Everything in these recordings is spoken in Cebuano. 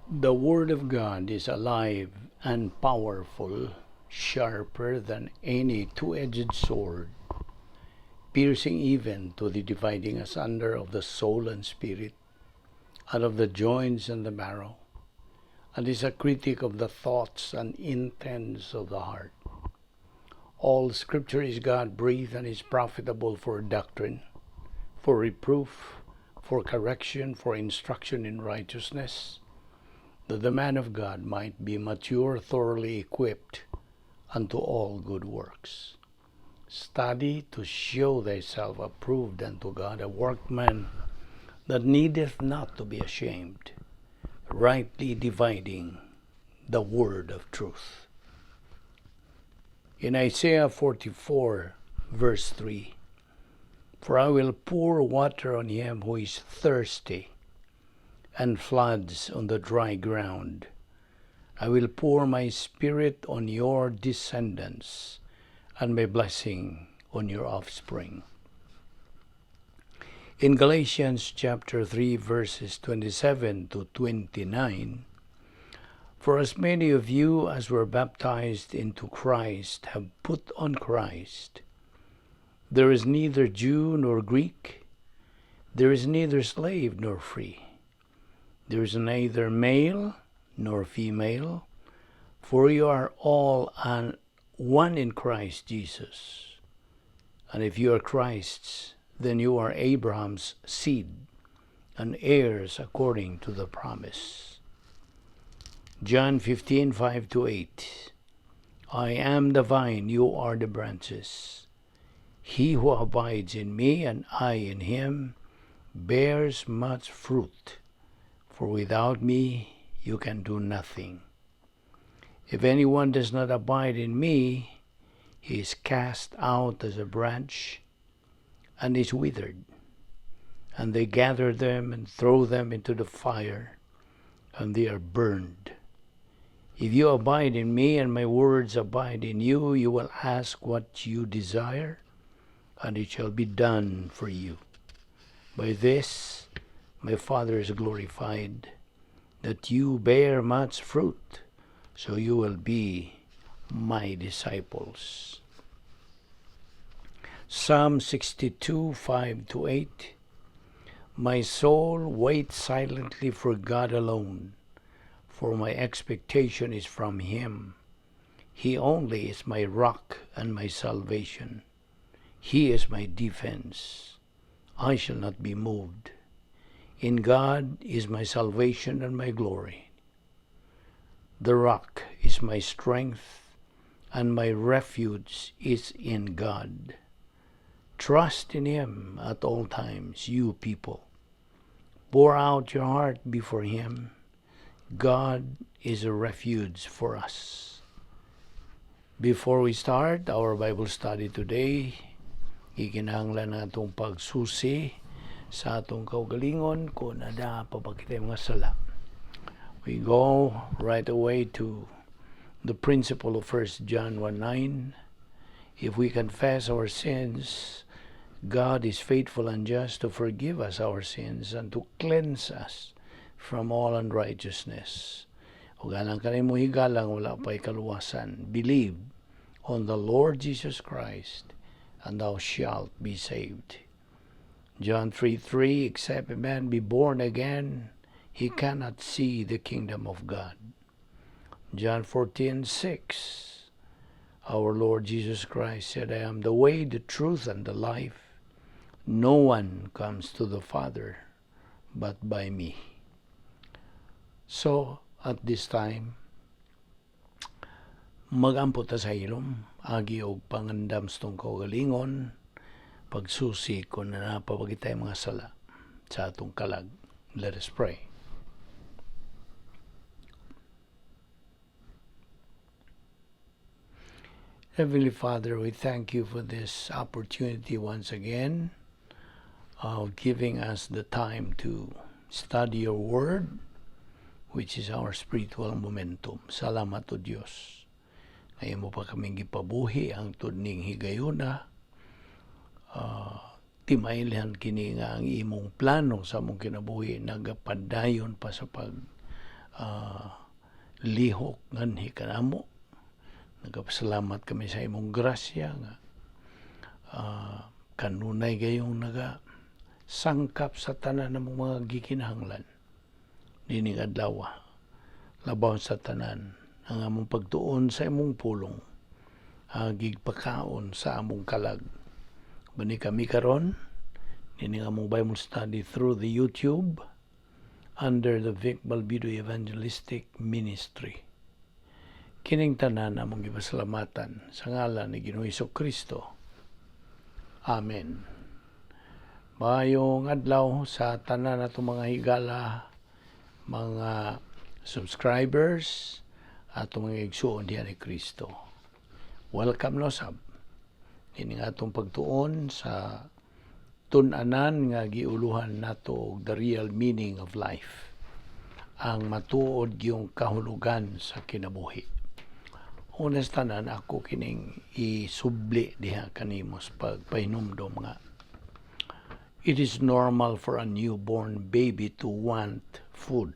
The Word of God is alive and powerful, sharper than any two-edged sword, piercing even to the dividing asunder of the soul and spirit, and of the joints and the marrow, and is a critic of the thoughts and intents of the heart. All Scripture is God-breathed and is profitable for doctrine, for reproof, for correction, for instruction in righteousness, that the man of God might be mature, thoroughly equipped unto all good works. Study to show thyself approved unto God, a workman that needeth not to be ashamed, rightly dividing the word of truth. In Isaiah 44, verse 3, "For I will pour water on him who is thirsty, and floods on the dry ground. I will pour my spirit on your descendants, and my blessing on your offspring." In Galatians chapter 3, verses 27 to 29, "For as many of you as were baptized into Christ have put on Christ. There is neither Jew nor Greek, there is neither slave nor free, there is neither male nor female, for you are all one in Christ Jesus. And if you are Christ's, then you are Abraham's seed and heirs according to the promise." John 15:5 to 8, "I am the vine, you are the branches. He who abides in me and I in him bears much fruit, for without me you can do nothing. If anyone does not abide in me, he is cast out as a branch and is withered. And they gather them and throw them into the fire, and they are burned. If you abide in me and my words abide in you, you will ask what you desire, and it shall be done for you. By this my Father is glorified, that you bear much fruit, so you will be my disciples." Psalm 62, 5 to 8, "My soul waits silently for God alone, for my expectation is from Him. He only is my rock and my salvation. He is my defense. I shall not be moved. In God is my salvation and my glory. The rock is my strength, and my refuge is in God. Trust in Him at all times, you people. Pour out your heart before Him. God is a refuge for us." Before we start our Bible study today, gikinahanglan natong pagsusi sa atong kaugalingon kung naa pa ba kitay mga sala. We go right away to the principle of 1 John 1:9. "If we confess our sins, God is faithful and just to forgive us our sins and to cleanse us from all unrighteousness." Ug alang kanimo higala nga wala pa'y kaluwasan, believe on the Lord Jesus Christ and thou shalt be saved. John 3:3, "Except a man be born again, he cannot see the kingdom of God." John 14:6, our Lord Jesus Christ said, "I am the way, the truth, and the life. No one comes to the Father but by me." So, at this time, magampo ta sa hilom, agi og pangandam sa atong kaugalingon, pagsusi kung naa pa ba kitay mga sala sa atong kalag. Let us pray. Heavenly Father, we thank you for this opportunity once again of giving us the time to study your word, which is our spiritual momentum. Salamat o Diyos. Ngayon mo pa kaming gipabuhi hangtod ning higayuna. Timailhan kini nga ang imong plano sa among kinabuhi nagapadayon pa sa pag Lihok nganhi kanamo. Nagapasalamat kami sa imong grasya nga kanunay gayong naga sangkap sa tanan ng mga gikinahanglan nining adlaw. Labaw sa tanan, ang among pagtuon sa imong pulong, gigpakaon sa among kalag. Bani kami karon nining among Bible study through the YouTube under the Vic Balbido Evangelistic Ministry. Kining tanan among gipasalamatan sa ngalan ni Ginoong Kristo. Amen. Maayong adlaw sa tanan natong mga higala, mga subscribers, atong mga igsuon diha ni Kristo. Welcome no sab. Kini nga atong pagtuon sa tun-anan nga giuluhan nato og the real meaning of life. Ang matuod gyung kahulugan sa kinabuhi. Una sa tanan, ako kining isubli diha kanimo sa pagpahinumdom nga it is normal for a newborn baby to want food.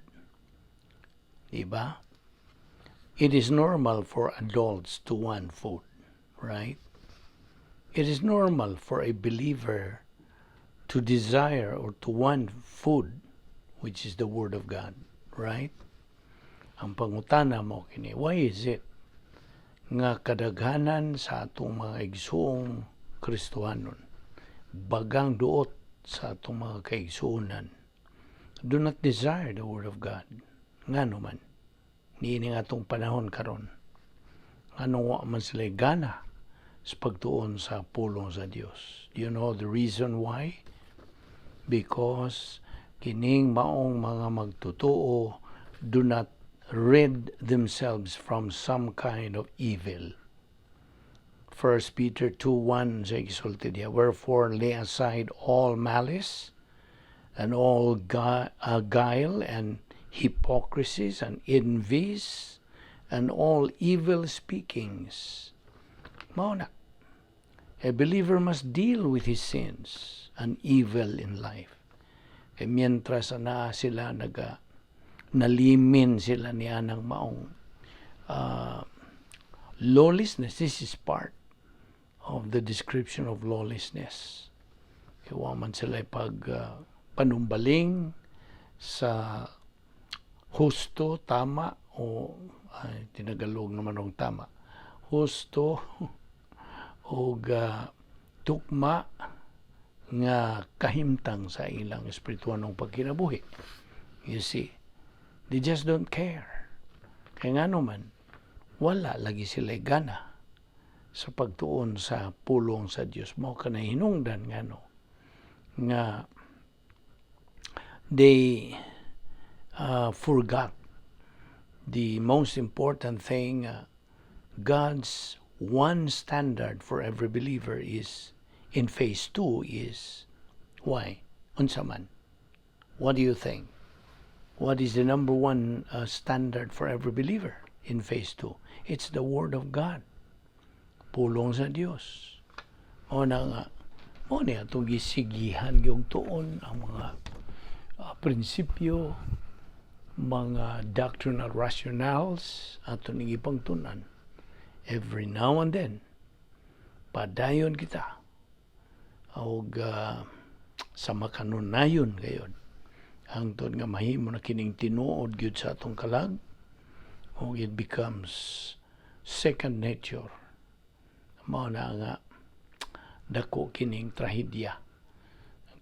Diba? It is normal for adults to want food, right? It is normal for a believer to desire or to want food, which is the Word of God, right? Ang pangutana mo kini, why is it nga kadaghanan sa atong mga igsuong Kristohanon, bagang duot sa atong mga kaigsuonan, do not desire the Word of God? Ngano man niini nga atong panahon karon, nganong wa man sila gana sa pagtuon sa pulong sa Dios? Do you know the reason why? Because kining maong mga magtotoo do not rid themselves from some kind of evil. 1 Peter 2:1 sa gisulti diha, "Wherefore lay aside all malice and all guile and hypocrisies and envies and all evil speakings." Mao na. A believer must deal with his sins and evil in life. Kay mientras naa sila naga nalimin sila niya ng maong lawlessness. This is part of the description of lawlessness. Kay wa man sila pag panumbaling sa husto, tama, o ay, tinagalog naman og tama. Husto og tukma nga kahimtang sa ilang espirituanong pagkinabuhi. You see, they just don't care. Kaya nga naman, wala lagi sila gana sa pagtuon sa pulong sa Dios. Mao kanay hinungdan nga no, nga they forgot the most important thing. God's one standard for every believer is in phase 2 is why? Unsa man? What do you think? What is the number one standard for every believer in phase 2? It's the Word of God. Pulong sa Dios. O na nga, mao ni atong gisigihan gyud tuon ang mga prinsipyo, mga doctrinal rationales ato ning ipangtunan. Every now and then, padayon kita og sa makanunayon gayon hangtod nga mahimo na kining tinuod gyud sa atong kalag ug it becomes second nature. Mao na nga dako kining trahedya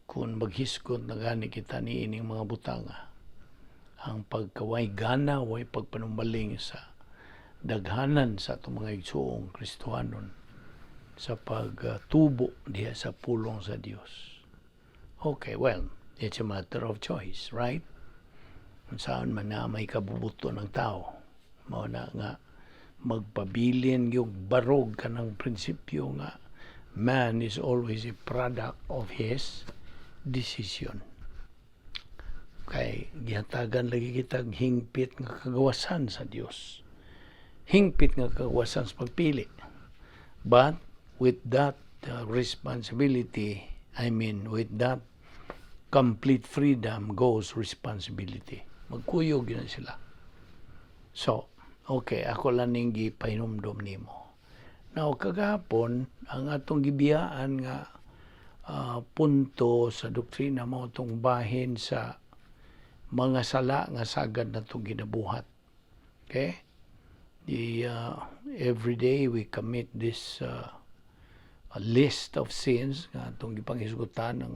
kung maghisgot na gani kita niining mga butanga, ang pagkaway gana, way pagpanumbaling sa daghanan sa atong mga igsuong Kristohanon sa pagtubo diha sa pulong sa Dios. Okay, well, it's a matter of choice, right? Kung saan man na may kabubuto ng tao. Mao na nga magpabilin yung barog kanang prinsipyo nga man is always a product of his decision. Kay gihatagan lagi kitag hingpit nga kagawasan sa Dios. Hingpit nga kagawasan sa pagpili. But with that responsibility, I mean, with that complete freedom goes responsibility. Magkuyog na sila. So, okay, ako lang ning gipahinumdom nimo. Now, kagahapon, ang atong gibiyaan nga punto sa doktrina mao tong bahin sa mga sala nga sagad natong ginabuhat. Okay? Every day we commit this a list of sins nga atong gipanghisgutan ng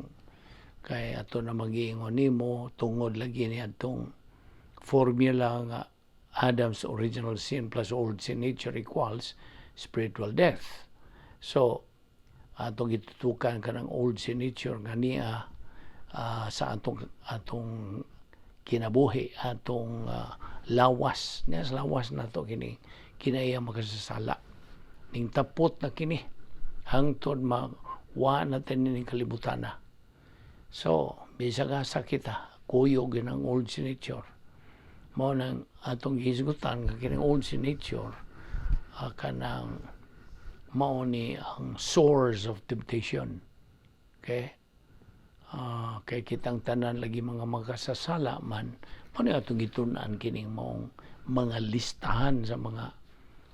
kay ato na magiingon nimo tungod lagi ni atong formula nga Adam's original sin plus old sin nature equals spiritual death. So, atong gitutukan kanang old sin nature nga niya sa atong kinabuhi, atong lawas. Niya sa lawas nato kini kinaiya makasasala. Ning tapot na kini hangtod ma-wa natin ning kalibutan na. So, bisag asa kita, kuyog gyud ang old sin nature. Mao nang atong gihisgutan nga kining old sin nature kanang mao ni ang source of temptation. Okay? Kay kitang tanan lagi mga makasasala man, mao ni atong gitun-an kining maong mga listahan sa mga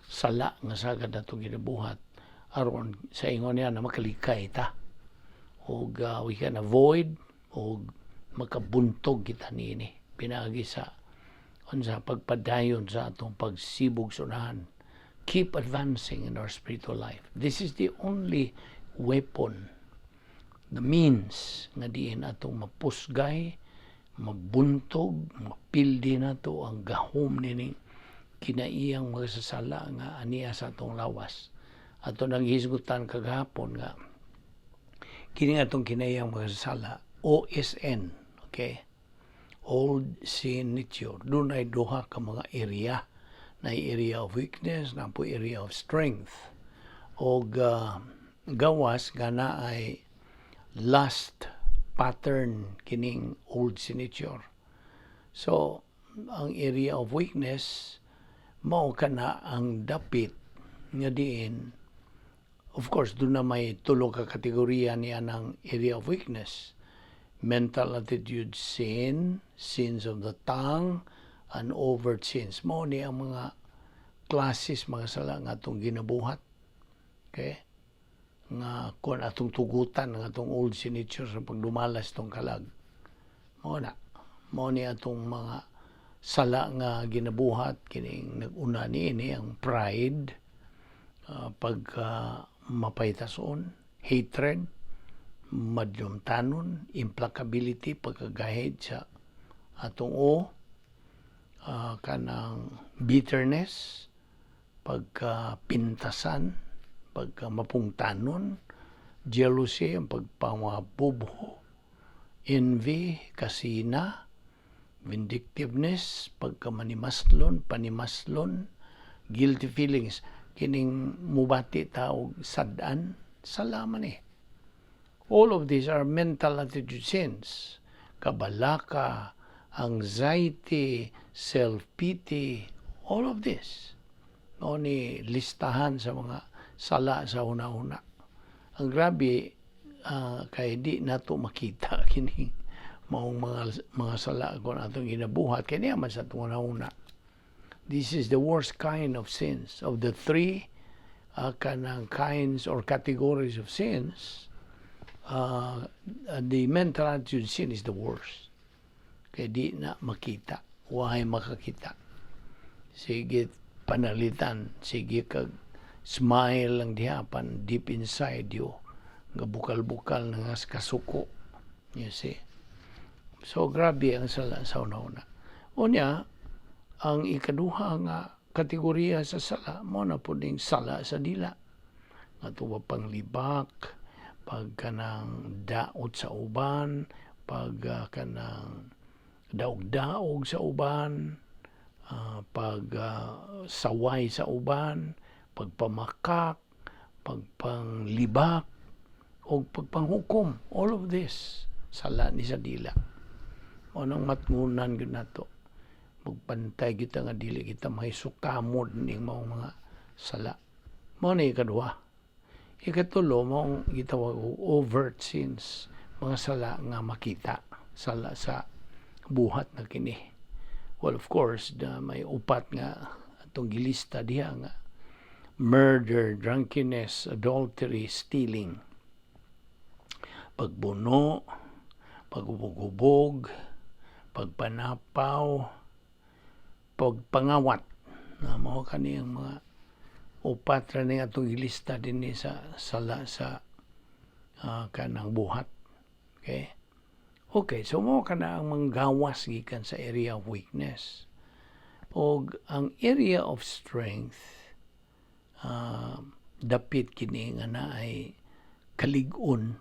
sala nga sagad natong ginabuhat aron sa ingon niya na makalikay ta og we can avoid og makabuntog kita niini pinaagi sa unsa pagpadayon sa atong pagsibog sa unahan. Keep advancing in our spiritual life. This is the only weapon, the means nga diin atong mapusgay, mabuntog, mapildi nato ang gahom nining kinaiyang magsasala nga aniya sa atong lawas. Ato nang hisgutan kagahapon nga kini atong kinaiyang magsasala, OSN, okay? Old sin nature. Dunay duha ka mga area, na area of weakness, na po area of strength. Og gawas nga naay lust pattern kining old sin nature. So, ang area of weakness mao kana ang dapit nga diin, of course, duna may tulo ka kategorya niya ng area of weakness: mental attitude sin, sins of the tongue, and overt sins. Mao ni ang mga classes, mga sala nga atong ginabuhat, okay, nga kon atong tugutan ang atong old sin nature sa pagdumalas tong kalag. Mao na, mao ni atong mga sala nga ginabuhat. Kining nag-una niini ang pride, pagka mapaytason, hatred, madlumtanon, implacability, pagkagahid sa atong o kanang bitterness, pagkapintasan, pagka mapungtanon, jealousy, ang pagpamabubho, envy, kasina, vindictiveness, pagkamanimaslon, panimaslon, guilty feelings, kining mubati ta og sad-an, sala man eh. All of these are mental attitude sins. Kabalaka, anxiety, self-pity, all of this. Mao ni listahan sa mga sala sa una-una. Ang grabe kay di nato makita kini maong mga sala kung atong ginabuhat kay niya man sa atong una-una. This is the worst kind of sins. Of the three kanang kinds or categories of sins, the mental attitude sin is the worst. Kay di na makita, wahay makakita. Sige panalitan, sige kag smile lang diha pan deep inside you nga bukal-bukal na nga kasuko. You see? So grabe ang sala sa una-una. Unya, ang ikaduha nga kategorya sa sala mao na pud ning sala sa dila. Nga tuwa panglibak, pag kanang daot sa uban, pag kanang daog-daog sa uban, pag saway sa uban, pagpamakak, pagpanglibak, o pagpanghukom. All of this sala ni sa dila. Mao nang matngunan gyud nato. Magbantay kita nga dili kita mahisukamod ning maong mga sala. Mao na ikaduha. Ikatulo, maong gitawag og overt sins, mga sala nga makita, sala sa buhat na kini. Well, of course, may upat nga atong gilista diha nga murder, drunkenness, adultery, stealing. Pagbuno, paghubog-hubog, pagpanapaw, pagpangawat. Na mao kani ang mga upat ra ni atong gilista dinhi sa sala sa kanang buhat. Okay? Okay, so mao kana ang manggawas gikan sa area of weakness. Og ang area of strength, dapit kini nga naay kalig-on.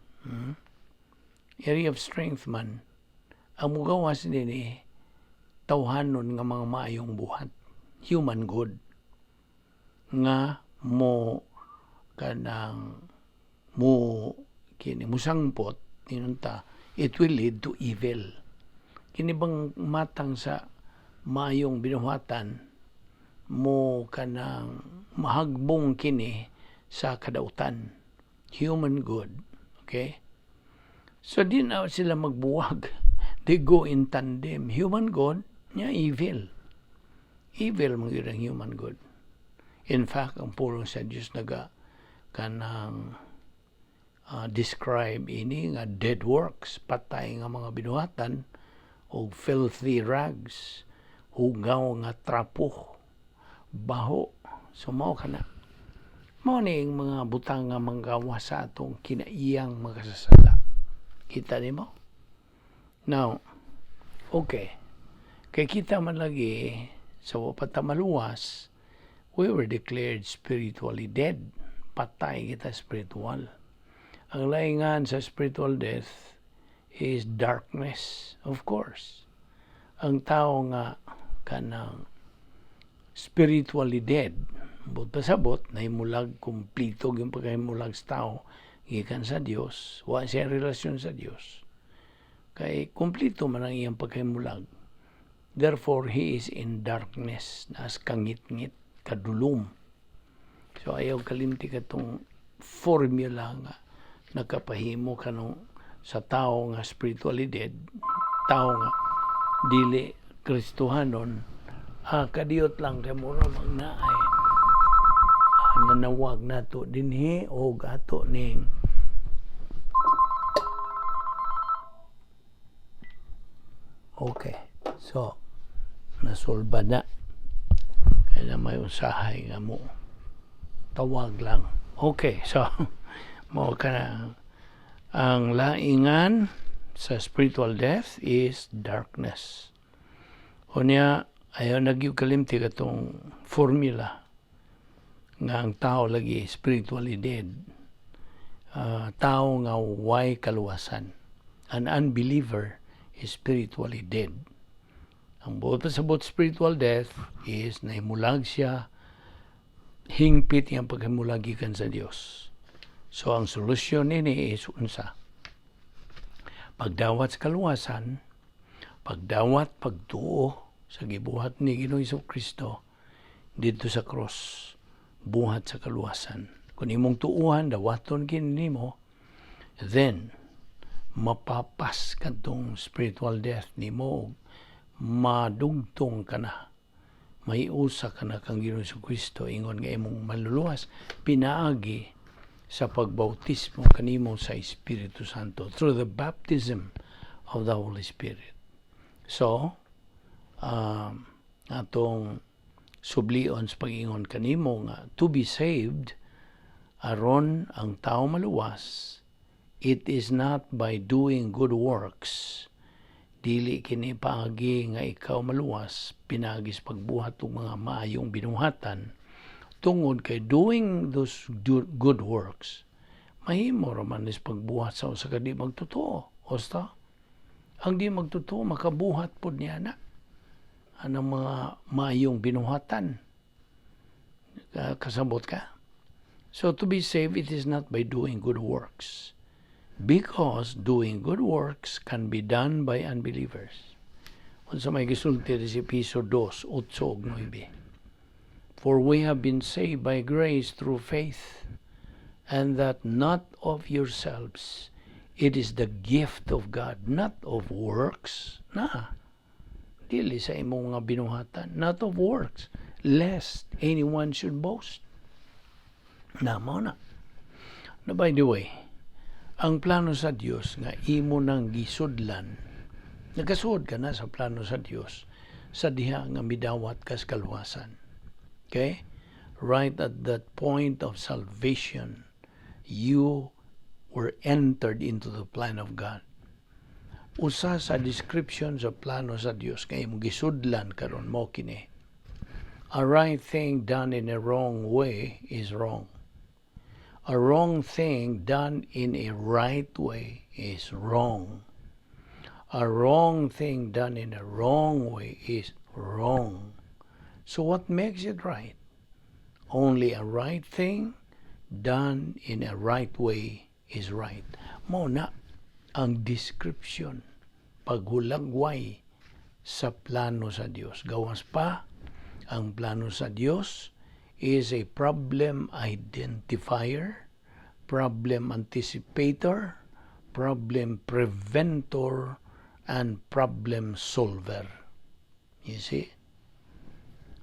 Area of strength man, ang mugawas dinhi tawhanon nga mga maayong buhat, human good, nga mo kanang mo kini musangpot tinunta, it will lead to evil. Kini bang matang sa maayong binuhatan mo kanang mahagbong kini sa kadautan, human good. Okay, so di na sila magbuwag. They go in tandem, human good nya evil. Evil man gyud ang human good. In fact, ang pulong sa Dios naga kanang describe ini nga dead works, patay nga mga binuhatan, o filthy rags, hugaw nga trapo, baho. So mao kana, mao ni ang mga butang nga manggawas sa atong kinaiyang makasasala. Kita nimo now? Okay, kay kita man lagi sa wa pa ta maluwas, we were declared spiritually dead. Patay kita spiritual. Ang laingan sa spiritual death is darkness, of course. Ang tao nga kanang spiritually dead, buot pasabot, nahimulag, kumplito yung pagkahimulag sa tao, gikan sa Dios, wa siya relasyon sa Dios. Kay kumplito man ang iyang pagkahimulag. Therefore, he is in darkness, nas kangit-ngit, kadulom. So ayaw kalimti katong formula nga nakapahimo kanong sa tao nga spiritually dead, tao nga dili Kristohanon, kadiyot lang kay mura mang naay nanawag nato dinhi og ato ning. Okay. So, nasulba na. Kaya na may usahay nga mo. Tawag lang. Okay, so, mao ka na. Ang laingan sa spiritual death is darkness. Unya, ayaw na gyud kalimti katong formula nga ang tao lagi spiritually dead. Tao nga way kaluwasan. An unbeliever is spiritually dead. Ang buot pasabot spiritual death is nahimulag siya, hingpit iyang paghimulag gikan sa Dios. So ang solusyon nini is unsa? Pagdawat sa kaluwasan, pagdawat pagtuo sa gibuhat ni Ginoong Kristo didto sa cross, buhat sa kaluwasan. Kung imong tuuhan, dawaton kini nimo, then mapapas kadtong spiritual death nimo, madugtong ka na, may usa ka na kang Ginoong Kristo ingon nga imong maluluwas pinaagi sa pagbautismo kanimo sa Espiritu Santo, through the baptism of the Holy Spirit. So, atong sublion sa pag-ingon kanimo nga to be saved, aron ang tao maluwas, it is not by doing good works. Dili kini paagi nga ikaw maluwas pinaagi sa pagbuhat og mga maayong binuhatan, tungod kay doing those good works mahimo ra man is pagbuhat sa usa ka di magtotoo. Osta ang di magtotoo makabuhat pod niya na anang mga maayong binuhatan. Kasabot ka? So to be saved, it is not by doing good works, because doing good works can be done by unbelievers. Unsa may gisulti sa Epeso 2, 8 ug 9? "For we have been saved by grace through faith, and that not of yourselves. It is the gift of God, not of works." Na. Dili sa imong nga binuhatan, not of works, lest anyone should boast. Na mao na. Na by the way, ang plano sa Dios nga imo nang gisudlan, nagkasuod ka na sa plano sa Dios sa diha nga midawat kas kaluwasan. Okay? Right at that point of salvation, you were entered into the plan of God. Usa sa description sa plano sa Dios kay imong gisudlan karon mo kini. A right thing done in a wrong way is wrong. A wrong thing done in a right way is wrong. A wrong thing done in a wrong way is wrong. So what makes it right? Only a right thing done in a right way is right. Mao na ang description paghulagway sa plano sa Dios. Gawas pa, ang plano sa Dios is a problem identifier, problem anticipator, problem preventor, and problem solver. You see?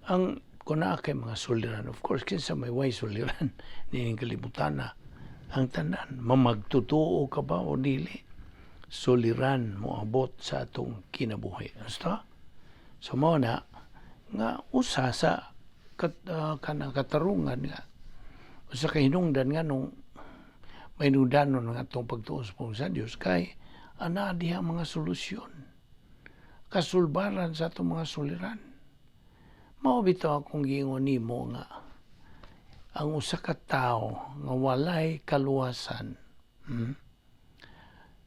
Ang kung naa kay mga suliran, of course, kinsa may way suliran, nining kalibutan na, ang tanan, mamagtutuo ka ba o dili, suliran mo abot sa atong kinabuhi. Basta? So mao na, nga usa sa kanang katarungan nga usa ka hinungdan nga nung may hinungdanon nga atong pagtuo sa pulong sa Dios kay ana diha mga solusyon, kasulbaran sa atong mga suliran. Mao bitaw akong giingon nimo nga ang usa ka tawo nga walay kaluwasan,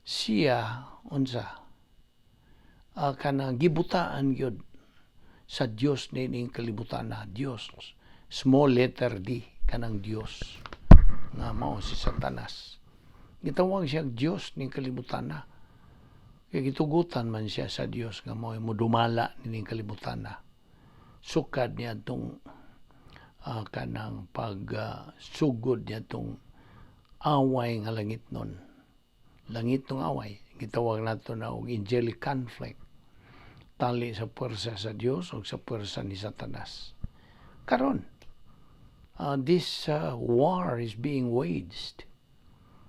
Siya unsa kanang gibutaan gyud sa Dios nining kalibutan na Dios, small letter D, kanang Dios nga mao si Satanas. Gitawag siya Dios ning kalibutan na kay gitugutan man siya sa Dios nga mao modumala nining kalibutan na sukad niya atong kanang pagsugod niya atong away nga langit nun, langit ng away. Gitawag nato na og angelic conflict, tali sa puwersa sa Dios o sa puwersa ni Satanas. Karon, this war is being waged.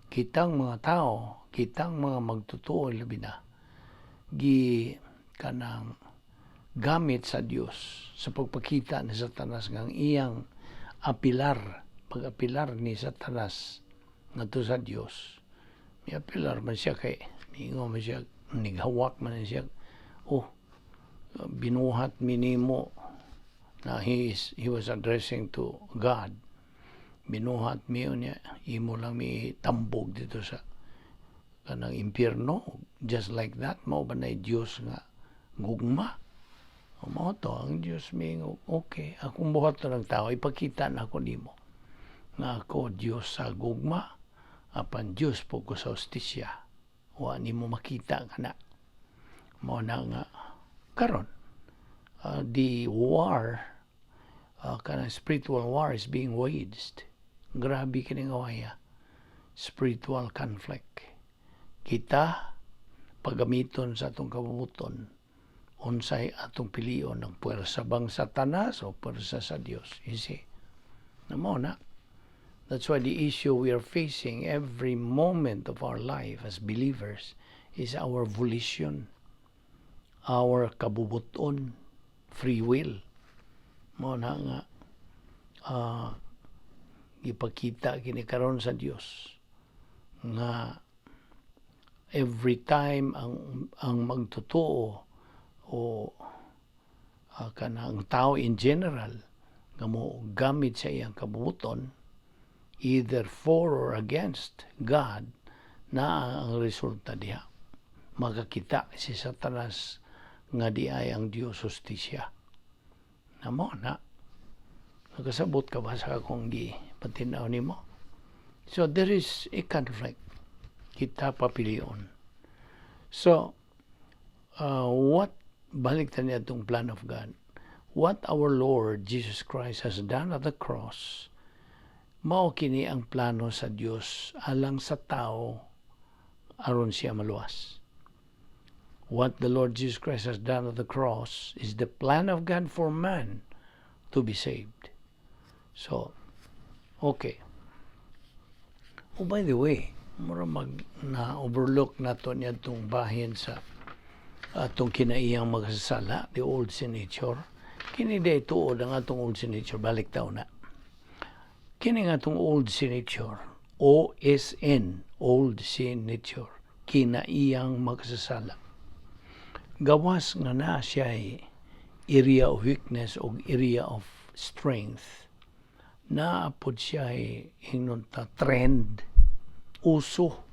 Kitang mga tao, kitang mga magtotoo labi na, gi kanang gamit sa Dios sa pagpakita ni Satanas nga ang iyang apilar, pag-apilar ni Satanas ngadto sa Dios. Miapilar man siya kay miingon man siya, nighawak man siya, "Oh, binuhat minimo," na he was addressing to God, "Binuhat mi niya, imo lang mi tambog dito sa kanang impyerno, just like that. Mao ba na Dios nga gugma?" O mao to ang Dios mi, "Okay, akong buhat to ng tao, ipakita na ako nimo nga ako Dios sa gugma, apan Dios po ko sa hustisya. Wa nimo makita kana." Mao na nga karon the war, kanang spiritual war is being waged. Grabe kining awaya, spiritual conflict. Kita pagamiton sa atong kabubuton, unsay atong pilion, ang puwersa bang Satanas o puwersa sa Dios? You see na mao na. That's why the issue we are facing every moment of our life as believers is our volition, our kabubuton, free will. Mao na nga ipakita kini karon sa Dios nga every time ang magtotoo o kanang tao in general nga mo gamit sa iyang kabubuton either for or against God, na ang resulta diha, makakita si Satanas nga di ay ang Dios hustisya na. Mo na, nakasabot ka ba sa akong gi patinaw nimo? So there is a conflict. Kita papilion. So what, balik ta niya itong plan of God, what our Lord Jesus Christ has done at the cross, mao kini ang plano sa Dios alang sa tao aron siya maluwas. What the Lord Jesus Christ has done on the cross is the plan of God for man to be saved. So, okay. Oh, by the way, mura mag na-overlook nato niya itong bahin sa atong kinaiyang magsasala, the old sin nature. Kini day tuod ang atong old sin nature, balik taon na. Kini nga atong old sin nature, OSN, old sin nature, kinaiyang magsasala. Gawas nga na siya area of weakness o area of strength, naa pod siya ingnon ta trend, uso.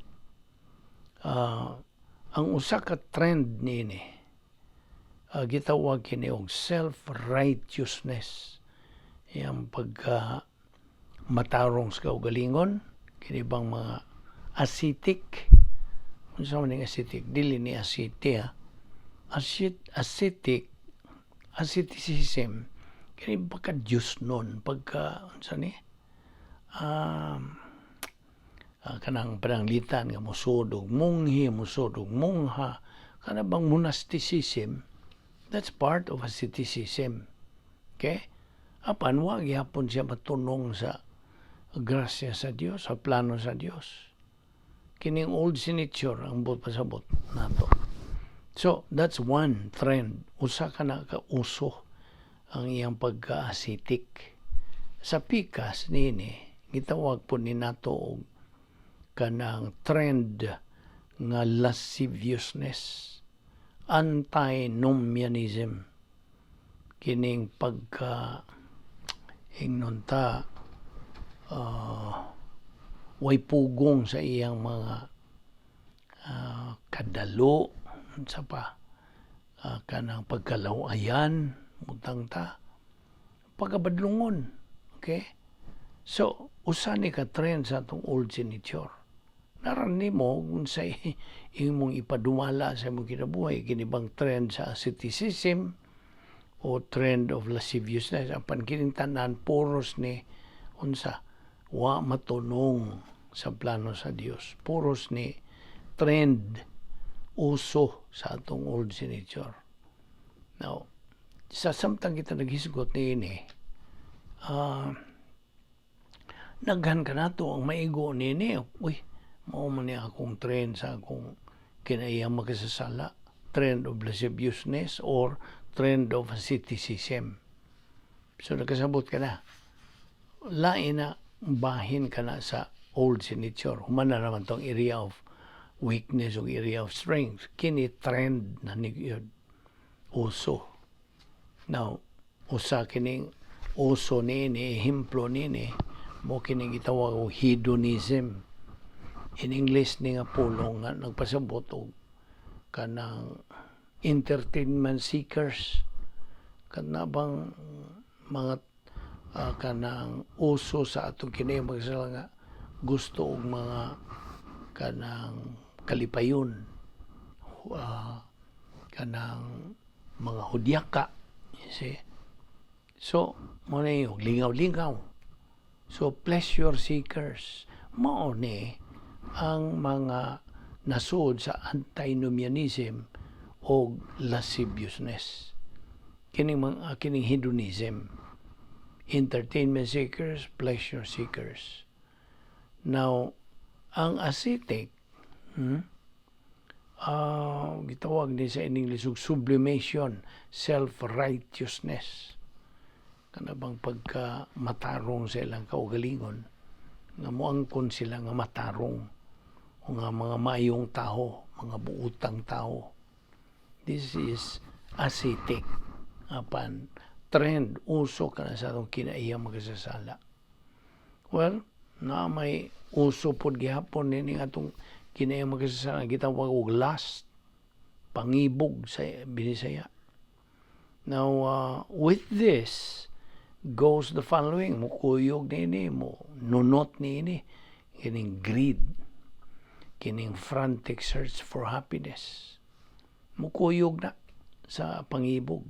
Ang usa ka trend niini, gitawag kini og self-righteousness. Iyang pagka matarong sa kaugalingon, kini bang mga ascetic. Unsa man ning ascetic? Dili ni ascete ha. Ascetic, asceticism, kini pagka Diyos nun, pagka, unsa ni? Kanang pananglitan nga musod og monghe, musod og mongha, kana bang monasticism, that's part of asceticism. Okay? Apan wa gihapon siya matunong sa grasya sa Dios, sa plano sa Dios. Kining old sin nature ang buot pasabot nato. So, that's one trend. Usa ka na ka uso ang iyang pagka-ascetic. Sa pikas niini, gitawag po ni nato og kanang trend nga lasciviousness, antinomianism, kining pagka ingnon ta way pugong sa iyang mga kadalo sa pa kanang pagkalawayan, mutang ta pagkabadlungon, okay? So usa ni ka trend sa atong old sin nature. Naran nimo kung sa imong ipadumala sa imong kinabuhi kini bang trend sa asceticism o trend of lasciviousness. Apan kining tanan puros ni unsa, wa matunong sa plano sa Dios. Puros ni trend, uso sa atong old sin nature. Now, sa samtang kita naghisgot niini, naghan ka nato ang maigo niini. Uy, mao man ni akong trend sa akong kinaiyang makasasala, trend of lasciviousness or trend of asceticism. So nakasabot ka na. Lain na bahin ka na sa old sin nature. Human na naman tong area of weakness o area of strength. Kini trend na ni yun. Uso. Now, usa kining uso niini, ehemplo niini, mo kining gitawag og hedonism. In English ni nga pulong nga nagpasabot og kanang entertainment seekers, kana bang mga kanang uso sa atong kini magsala nga gusto og mga kanang kalipayon, kanang mga hudyaka, you see? So mo na yung lingaw-lingaw. So pleasure seekers, mao ni ang mga nasud sa antinomianism o lasciviousness, kining mga kining hedonism, entertainment seekers, pleasure seekers. Now, ang ascetic, gitawag ni sa in English og sublimation, self-righteousness. Kana bang pagka matarong sa ilang kaugalingon, nga moangkon sila nga matarong o nga mga maayong tao, mga buutang tao. This is ascetic. Apan trend, uso ka na sa atong kinaiyang magasasala. Well, na may uso pod gihapon nini atong kinaiyang magasasala, gitawag og lust, pangibog sa Binisaya. Now, with this goes the following, mo kuyog niini, mo nunot niini, kining greed, kining frantic search for happiness. Mukuyog na sa pangibog.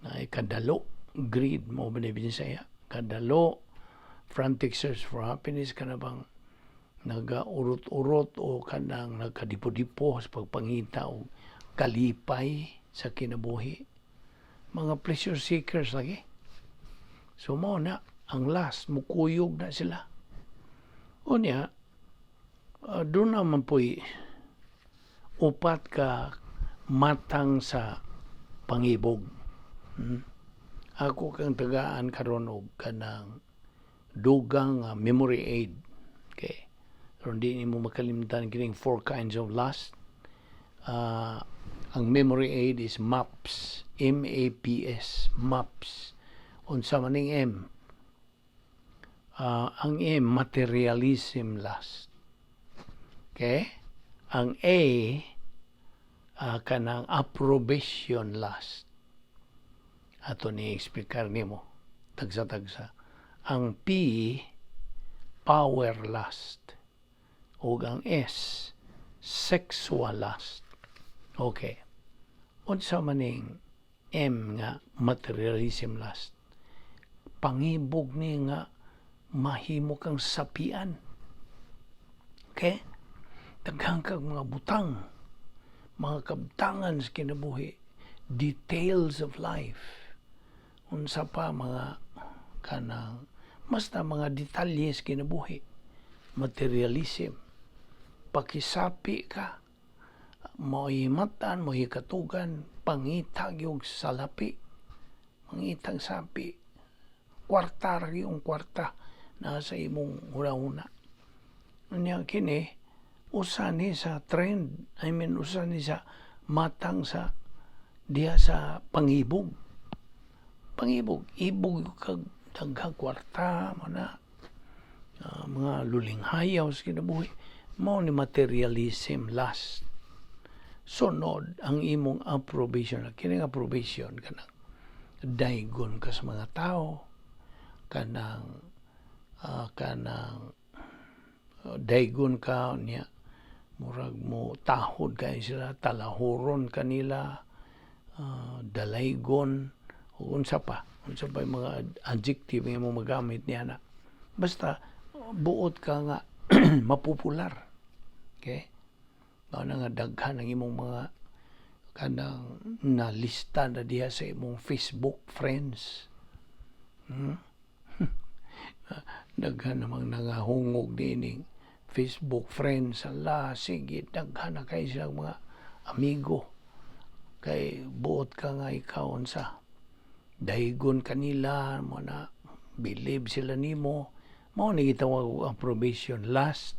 Na kadalo, greed mo ba ni Binisaya? Kadalo, frantic search for happiness, kana bang nagaurot-urot o kanang nagkadipo-dipo sa pagpangita og Kalipay sa kinabuhi. Mga pleasure seekers lagi. So mao na ang lust, mukuyog na sila. Unya, duna man po'y upat ka matang sa pangibog. Ako kang tagaan karon og kanang dugang memory aid. Okay. Aron di nimo makalimtan kining four kinds of lust. Ang memory aid is MAPS. MAPS. MAPS. Unsa man ning M? Ang M, materialism lust. Okay? Ang A, kanang approbation lust. Ato ni explicar nimo tagsa-tagsa. Ang P, power lust. Ug ang S, sexual lust. Okay. Unsa man ning M nga materialism lust? Pangibog ni nga mahimo kang sapian. Okay? Daghan kag mga butang, mga kabtangan sa kinabuhi, details of life. Unsa pa, mga kanang basta mga detalye sa kinabuhi. Materialism. Pakisapi ka, mo'y matan, mo'y katugan, pangitag yung salapi, mangitag sapi, kwarta ra yung kwarta na sa imong huna-huna. Unya kini, usa ni sa trend, I mean, usa ni sa matang sa diha sa pangibog. Pangibog, ibog kag daghang kwarta mo na mga lulinghayaw sa kinabuhi. Mao ni materialism lust. Sunod ang imong approbation. Kining approbation, kanang daygon ka sa mga tao, kanang daygon ka niya, murag mo tahod kay sila, talahuron kanila, dalaygon o unsa pa yung mga adjective nga mo magamit niya na basta buot ka nga mapopular. Okay, mao na nga daghan ang imong mga kanang nalista na diha sa imong Facebook friends. Daghan namang nangahungog niining Facebook friends. Ala, sige, daghan na kay silang mga amigo kay buot ka nga ikaw unsa, daygon kanila mo na, believe sila nimo. Mao ni gitawag og approbation lust.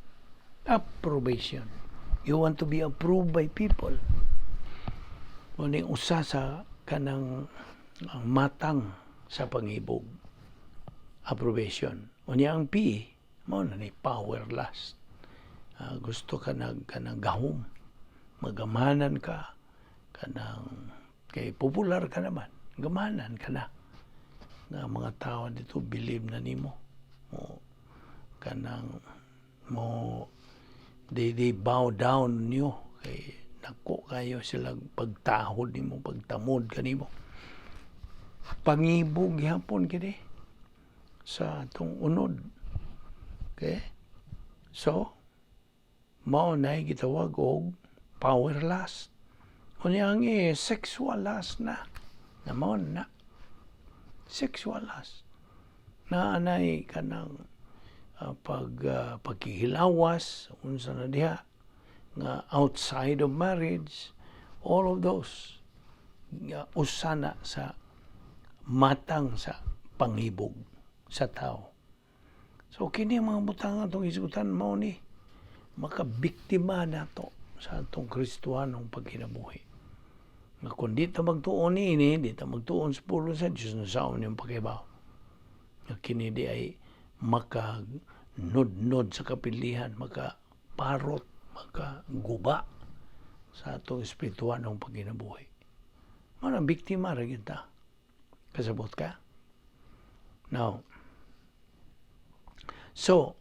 Approbation, you want to be approved by people. Mao ni usa sa kanang ang matang sa pangibog, approbation. Unya ang P, mao na ni power lust. Gusto ka nag kanang gahom, magamanan ka, kanang kay popular ka naman, gamanan ka na nga mga tao dito believe na nimo mo, kanang mo they bow down niyo kay nako kayo sila pagtahod nimo, pagtamod kanimo. Pangibog gihapon kini sa atong unod. Okay, so mao na gitawag og power lust. Unya ang sexual lust na na mao na sexual lust na anay kanang pagkihilawas, unsa na diha nga outside of marriage. All of those nga usa na sa matang sa pangibog sa tao. So kini ang mga butang atong hisgutan, mao ni makabiktima nato sa atong Kristohanong pagkinabuhi. Nga kung di ta magtuon niini, di ta magtuon sa pulong sa Diyos, unsaon niyong pagkahibaw nga kini di ay makanudnod sa kapilihan, makaparot, makaguba sa atong espirituhanong pagkinabuhi? Mao na biktima ra gyud ta. Kasabot ka? Now, so,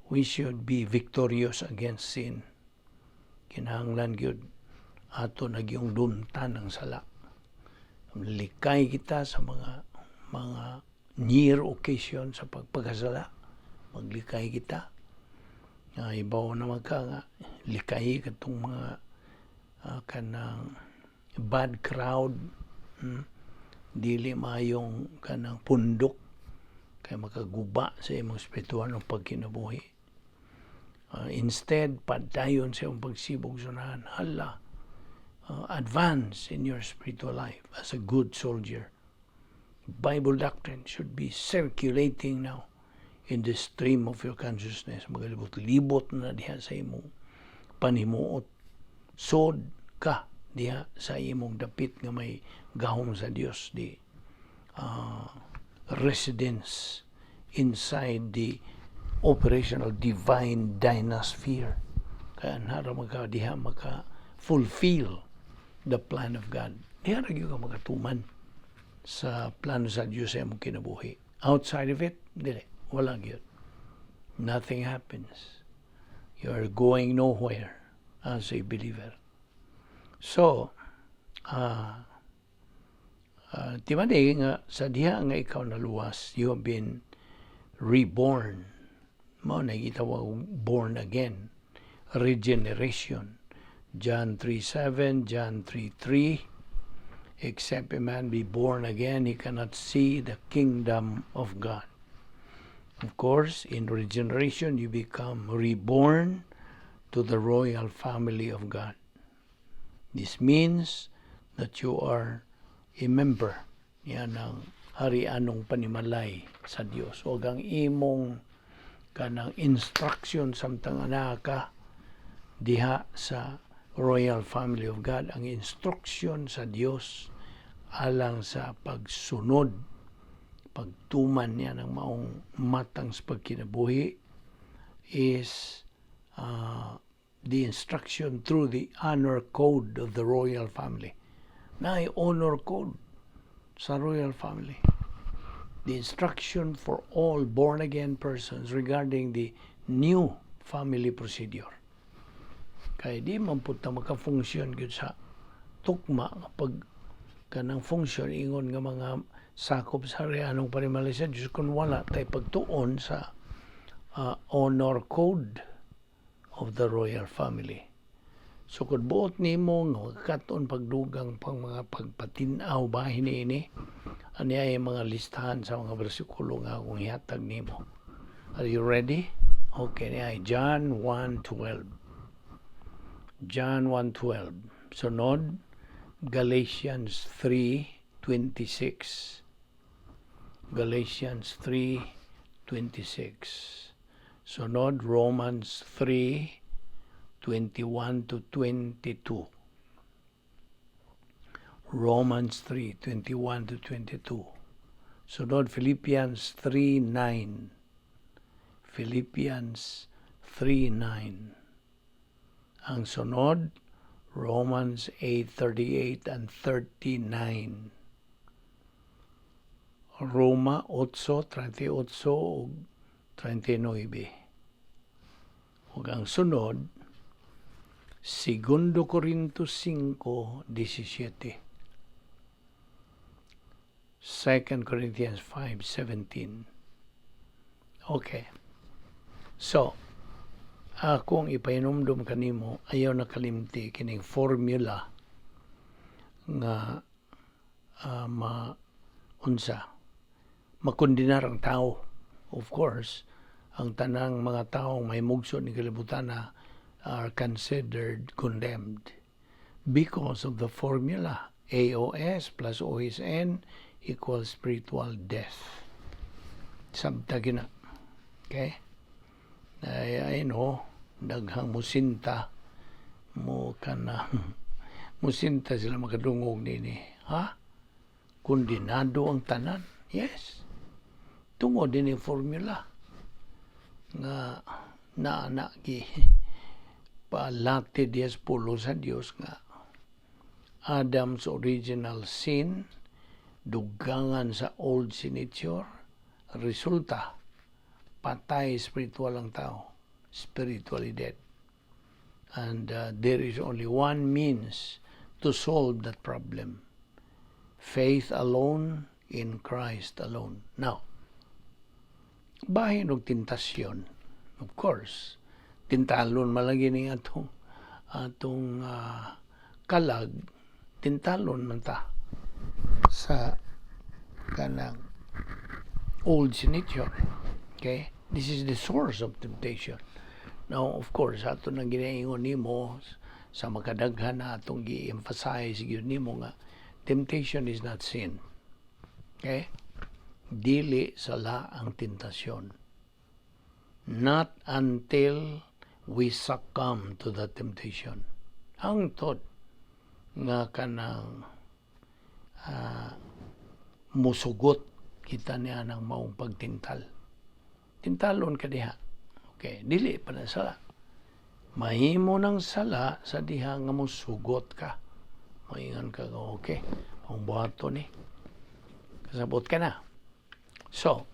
we should be victorious against sin. Kinahanglan gyud ato na gyung dumtan ang sala. Likay kita sa mga near occasion sa pagpagkasala. Maglikay kita. Nga ibaw naman ka nga likay katong mga kanang bad crowd, Dili maayong kanang pundok kay makaguba sa imong espiritual ng pagkinabuhi. Instead, padayon sa imong pagsibog sunahan. Hala, advance in your spiritual life as a good soldier. Bible doctrine should be circulating now in the stream of your consciousness. Magalibot-libot na diha sa imong panimuot. Sod ka diha sa imong dapit nga may gahom sa Dios, the residence inside the operational divine dynasphere. Kaya nara maka diha maka fulfill the plan of God. Diha ra gyud ka makatuman sa plano sa Dios sa imong kinabuhi. Outside of it, dili, wala gyud. Nothing happens. You are going nowhere as a believer. So, timani nga sa diha nga ikaw naluwas, you have been reborn. Mao na gitawag born again, regeneration. John 3:7, John 3:3, "Except a man be born again, he cannot see the kingdom of God." Of course, in regeneration, you become reborn to the royal family of God. This means that you are a member yan ang harianong panimalay sa Dios. O ang imong kanang instruction samtang anaa ka diha sa royal family of God, ang instruction sa Dios alang sa pagsunod, pagtuman niya ng maong matang sa pagkinabuhi is the instruction through the honor code of the royal family. Naay honor code sa royal family. The instruction for all born again persons regarding the new family procedure. Kay di man pud ta makafunksyon gyud sa tukma pag kanang function ingon nga mga sakop sa harianong panimalay sa Diyos kung wala tay pagtuon sa honor code of the royal family. So kung buot nimo nga makakat-on pagdugang pang mga pagpatin-aw bahin niini, ani ay mga listahan sa mga bersikulo nga akong ihatag nimo. Are you ready? Okay, ni ay John 1:12. John 1:12. Sunod, Galatians 3:26. Galatians 3:26. Sunod, Romans 3:21 to 22. Romans 3:21 to 22. Sunod, Philippians 3:9. Philippians 3:9. Ang sunod, Romans 8:38 and 39. Roma 8:38 ug 39. Ug ang sunod, Segundo Corinto 5:17. 2 Corinthians 5:17. Okay. So, akong ipahinumdum kanimo, ayaw na kalimti kining formula nga ma unsa makondenar ang tao. Of course, ang tanang mga taong may mugso ni kalibutan na are considered condemned because of the formula AOS plus OSN equals spiritual death. Sabta gina. Okay? Ay, ay no, daghang musinta mo kana musinta sila makadungog nini. Ha? Kondinado ang tanan? Yes. Tungod din yung formula nga naana gi palati diya sa pulong sa Dios nga Adam's original sin dugangan sa old sin nature, resulta patay spiritual ang tao, spiritually dead, and there is only one means to solve that problem: faith alone in Christ alone. Now, bahin og tentasyon, of course, tintalon malagi ni atong atong Kalag, tintalon man ta sa kanang old nature. Okay? This is the source of temptation. Now, of course, ato nang ginaingon nimo sa makadaghan na atong gi-emphasize gyud nimo nga temptation is not sin. Okay? Dili sala ang tentasyon. Not until we succumb to the temptation. Hangtod nga kanang musugot kita niya ng maong pagtintal. Tintalon ka diha. Okay, dili pa na sala. Mahimo ng sala sa diha nga musugot ka. Maingan ka nga, "Okay, ang buhato ni." Kasabot ka na. So,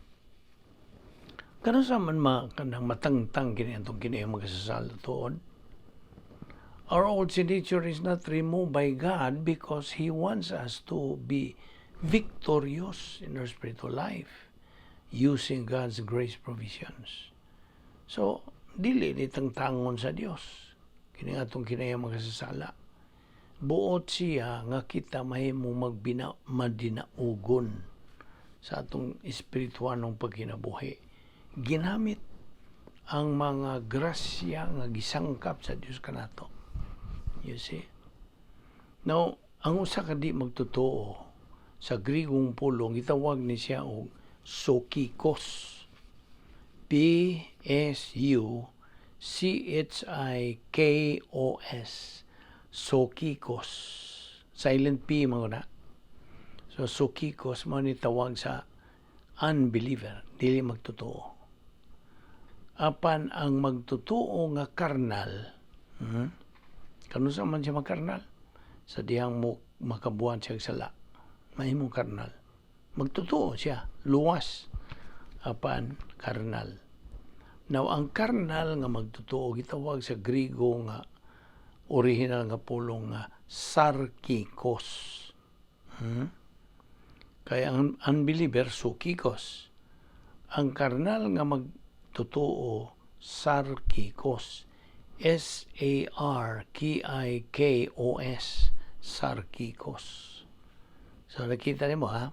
kanus-a man ma, kanang matangtang kini atong kini ang magkasasala tuod? Our old sin nature is not removed by God because He wants us to be victorious in our spiritual life using God's grace provisions. So, dili ni tangtangon sa Dios. Kini atong kinaya makasasala. Buot siya nga kita mahimo magbina madinaugon sa atong espirituanong pagkinabuhi. Ginamit ang mga grasya nga gisangkap sa Dios kanato. You see? Now, ang usa ka di magtotoo, sa Grigong pulong gitawag ni siya og psuchikos. psuchikos. Psuchikos. Silent P mga na. So psuchikos mo ni tawag sa unbeliever, dili magtotoo. Apan ang magtotoo nga karnal, Kanus-a man siya makarnal? Sa dihang mo makabuhat siya sala. Mahimong karnal. Magtotoo siya, luwas apan karnal. Now, ang karnal nga magtotoo, gitawag sa Grigo nga original nga pulong nga sarkikos. Kaya ang unbeliever, psuchikos. Ang karnal nga magtotoo, sarkikos. sarkikos. Sarkikos. So nakita nimo ha?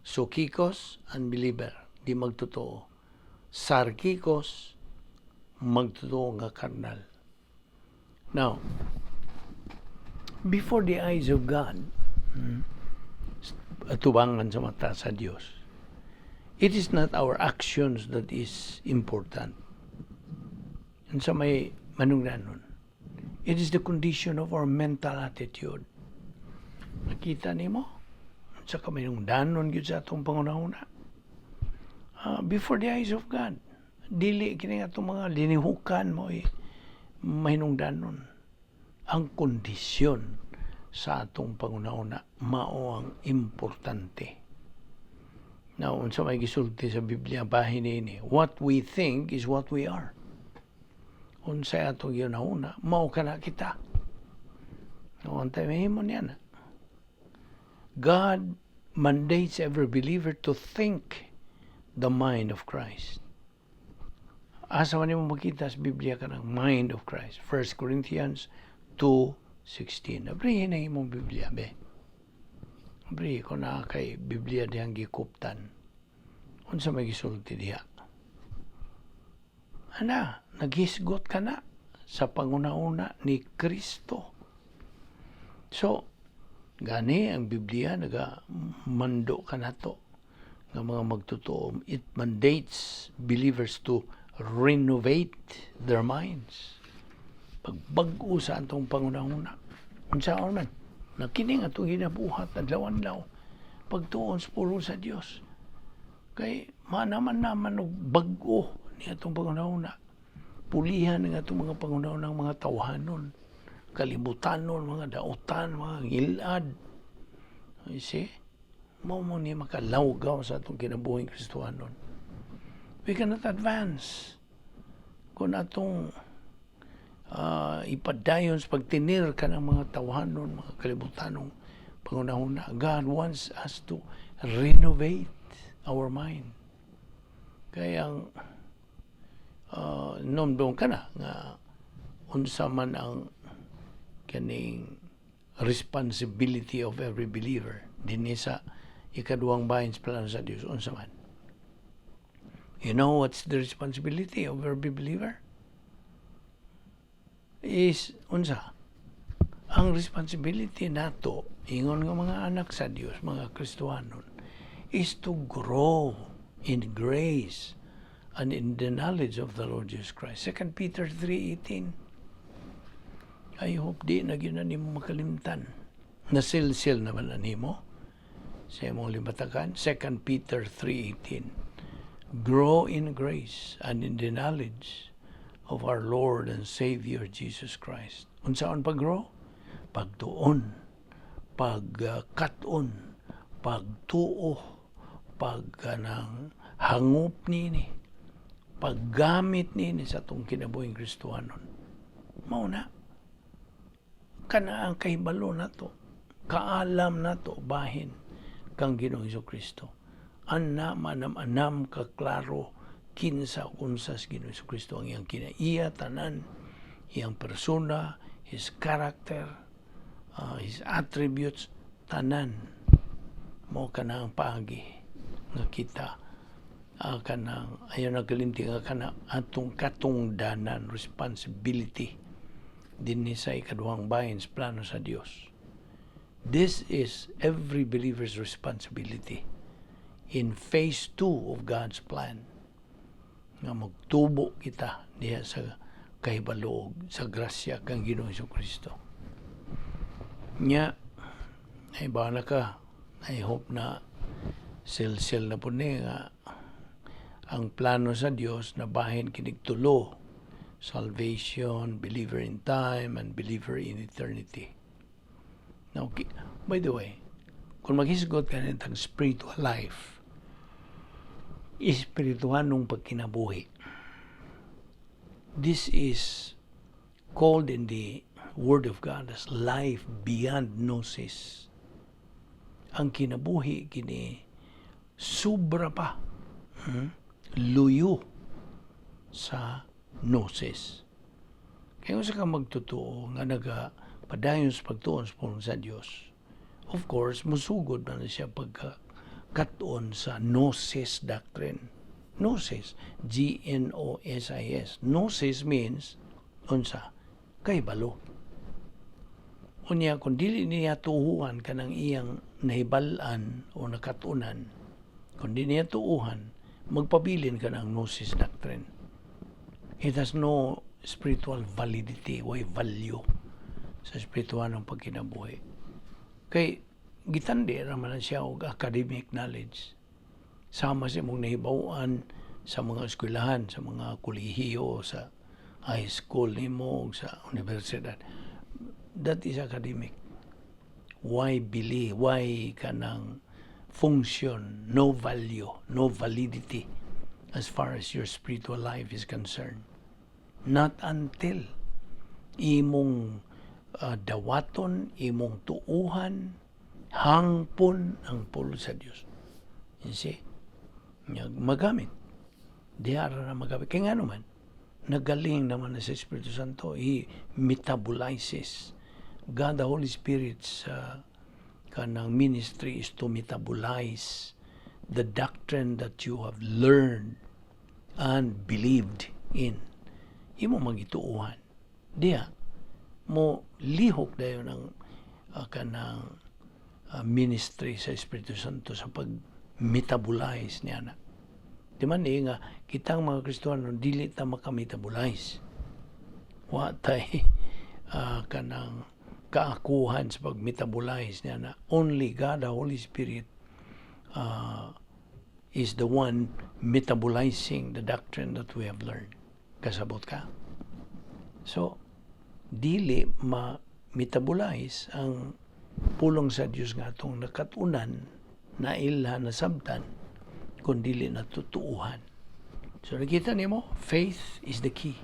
Psuchikos, unbeliever, di magtotoo. Sarkikos, magtotoo nga karnal. Now, before the eyes of God, atubangan sa mata sa Dios, it is not our actions that is important. Unsa may manungdanon? It is the condition of our mental attitude. Nakita nimo? Unsa ka manungdanon gyud sa atong pangunahuna? Before the eyes of God, dili kini atong mga linihukan mo eh, mahinungdanon. Ang kondisyon sa atong pangunahuna mao ang importante. Now, unsa may gisulti sa Biblia bahin niini? What we think is what we are. Unsa atong gihuna-huna, mao kana kita. No, untay mahimo niya na. God mandates every believer to think the mind of Christ. Asa man nimo makita sa Biblia kanang mind of Christ? 1 Corinthians 2:16. Abrihin na imong Biblia, be. Abrihi ko na kay Biblia dihang gikuptan. Unsa may gisulti diha? Ana, naghisgot ka na sa panguna-una ni Kristo. So, gani ang Biblia naga mando ka nato nga mga magtotoo. It mandates believers to renovate their minds. Pagbag-o sa atong pangunahuna. Unsa man? Na kini nga atong ginabuhat adlaw-adlaw pagtuon sa pulong sa Dios. Kay manaman naman og bag-o ni atong pangunahuna. Pulihan ng atong mga pangunahuna mga tawhanon, kalibutanon, mga dautan, mga ngilad. You see? Mao mo ni makalawgaw sa atong kinabuhing Kristohanon. We cannot advance kung atong ipadayon sa pagtinir ka ng mga tawhanon, mga kalibutanong pangunahuna. God wants us to renovate our mind. Kaya ang nomdong ka na nga unsa man ang kaning Responsibility of every believer dinhi sa ikaduhang bahin sa plano sa Dios, unsa man? You know what's the responsibility of every believer? Is unsa? Ang responsibility nato ingon nga mga anak sa Dios, mga Kristohanon, is to grow in grace and in the knowledge of the Lord Jesus Christ. 2 Peter 3:18. I hope di na gyud na nimo makalimtan. Nasilsil naman na nimo sa imong limatakan. 2 Peter 3:18. Grow in grace and in the knowledge of our Lord and Savior Jesus Christ. Unsaon pag-grow? Pagtuon, pagkat-on, pagtuo, pag kanang hangop nini, paggamit nini sa atong kinabuhing Kristohanon. Mao na. Kana ang kahibalo nato, kaalam nato bahin kang Ginoong Kristo. Anam anam anam kaklaro kinsa unsa sa Ginoong Kristo, ang iyang kinaiya tanan, iyang persona, his character, his attributes, tanan. Mao kana ang paagi nga kita kanang ayaw nagkalimti nga kana atong katungdanan, responsibility dinhi sa ikaduhang bahin sa plano sa Dios. This is every believer's responsibility in phase 2 of God's plan. Nga magtubo kita diha sa kahibalo sa grasya kang Ginoong Kristo. Nya, ay bahala ka. I hope na sil-sil na po ni nga ang plano sa Dios na bahin kinig tulo: salvation, believer in time, and believer in eternity. Now, by the way, kung maghisgot ka nitang spiritual life, espirituhanong pagkinabuhi, this is called in the Word of God as life beyond gnosis. Ang kinabuhi kini sobra pa, Luyo sa gnosis. Kaya kung sa ka magtotoo nga naga padayon sa pagtuon sa pulong sa Dios, of course, musugod man na siya pagka kat-on sa gnosis doctrine. Gnosis, Gnosis. Gnosis means, unsa? Kahibalo. Unya, kung dili niya tuuhan kanang iyang nahibal-an o nakatunan, kung di niya tuuhan, magpabilin ka ng gnosis doctrine. It has no spiritual validity, way value sa espiritual ng pagkinabuhi. Kay gitandi raman na siya og academic knowledge. Sama sa imong nahibaw-an sa mga eskwelahan, sa mga kolehiyo, sa high school nimo, sa universidad. That is academic. Why believe? Why kanang function? No value, no validity as far as your spiritual life is concerned. Not until imong dawaton, imong tuuhan, hangpon ang pulong sa Dios. You see? Nya, magamit. Diha ra na magamit. Kaya nga naman, nagaling naman na sa Espiritu Santo. He metabolizes. God, the Holy Spirit's kanang ministry is to metabolize the doctrine that you have learned and believed in. Imo magituuhan. Diha, mo lihok dayon ang kanang ministry sa Espiritu Santo sa pag-metabolize niya na. Di man eh nga, kitang mga Kristiyano, dili ta maka-metabolize. Wa tay kanang kaakuhan sa pag-metabolize niya na. Only God, the Holy Spirit, is the one metabolizing the doctrine that we have learned. Kasabot ka? So, dili ma-metabolize ang pulong sa Dios nga atong nakatunan, nailha, nasabtan, kung dili natutuuhan. So nakita nimo, faith is the key.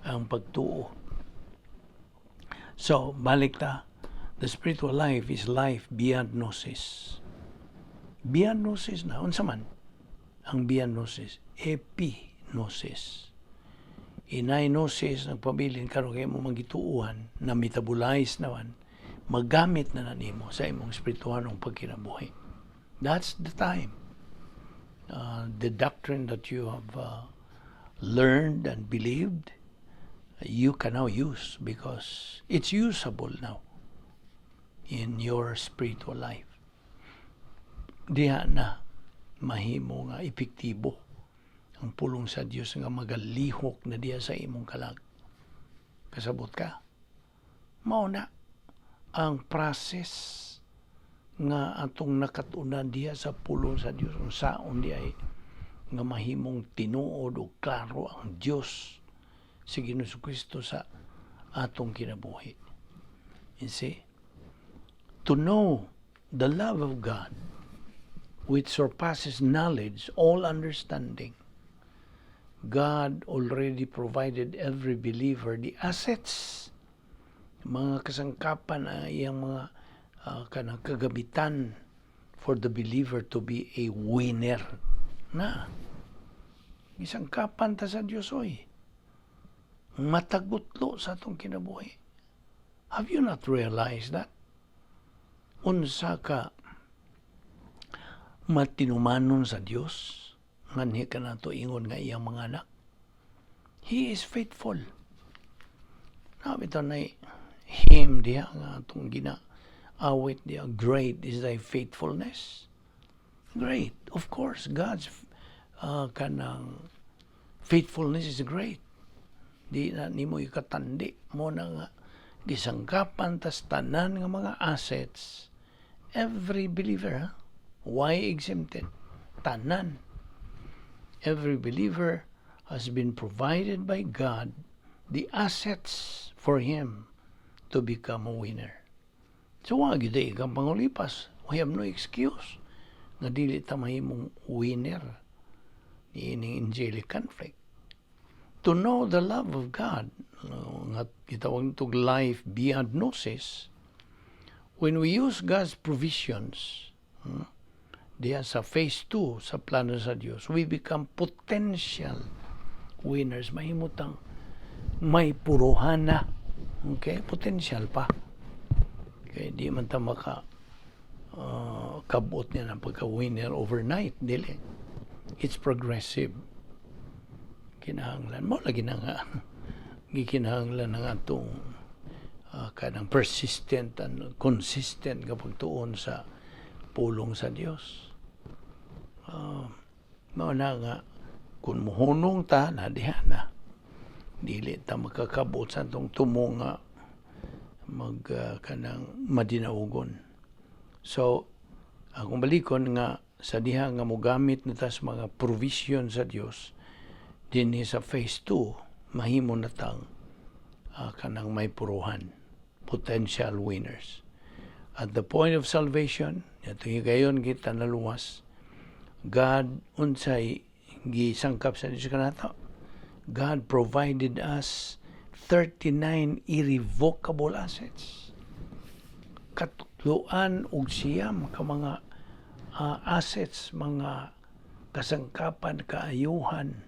Ang pagtuo. So, balik ta. The spiritual life is life beyond gnosis. Beyond gnosis na. Unsa man? Ang beyond gnosis. Epignosis. Inay gnosis, nagpabilin karon kay mo magituuhan, na metabolize naman. Magamit na na nimo sa imong espirituhanong pagkinabuhi. That's the time. The doctrine that you have learned and believed, you can now use because it's usable now in your spiritual life. Diha na mahimo nga epektibo ang pulong sa Dios nga magalihok na diha sa imong kalag. Kasabot ka? Mao na ang process nga atong nakatunan diha sa pulong sa Dios, unsaon diay nga mahimong tinuod o klaro ang Dios si Ginoong Kristo sa atong kinabuhi. You see? To know the love of God which surpasses knowledge, all understanding. God already provided every believer the assets, mga kasangkapan, ang iyang mga kanang kagamitan for the believer to be a winner. Na, gisangkapan ta sa Dios, oy. Matagutlo sa atong kinabuhi. Have you not realized that? Unsa ka matinumanon sa Dios nganhi ka nato ingon nga iyang mga anak. He is faithful. Naa bitaw na hymn diha nga atong gina awit diha, "Great is thy faithfulness." Great. Of course, God's kanang faithfulness is great. Di na nimo ikatandi. Mao na nga gisangkapan tas tanan nga mga assets, every believer, ha? Why exempted? Tanan. Every believer has been provided by God the assets for him to become a winner. So, wa gyud kang pangulipas. We have no excuse nga dili ta mahimong winner niining angelic conflict. To know the love of God, nga gitawag nitong life beyond gnosis, when we use God's provisions, diya sa phase 2 sa plano sa Dios, we become potential winners. Mahimutang may puruhan na. Okay? Potential pa. Kaya di man ta maka kabot niya ng pagka-winner overnight. Dili. It's progressive. Kinahanglan. Mao lagi na nga gikinahanglan ng atong kanang persistent and consistent nga pagtuon sa pulong sa Dios. Mao na nga kung muhunong ta na diha na dili ta makakabot sa atong tumo nga mag kanang madinaugon. So, akong balikon nga sa diha nga mogamit na ta sa mga provision sa Dios dinhi sa phase 2, mahimo na tang kanang may puruhan, potential winners. At the point of salvation, atong higayon kita naluwas, God, unsay gisangkap sa Dios kanato? God provided us 39 irrevocable assets, 39 ka mga assets, mga kasangkapan, kaayuhan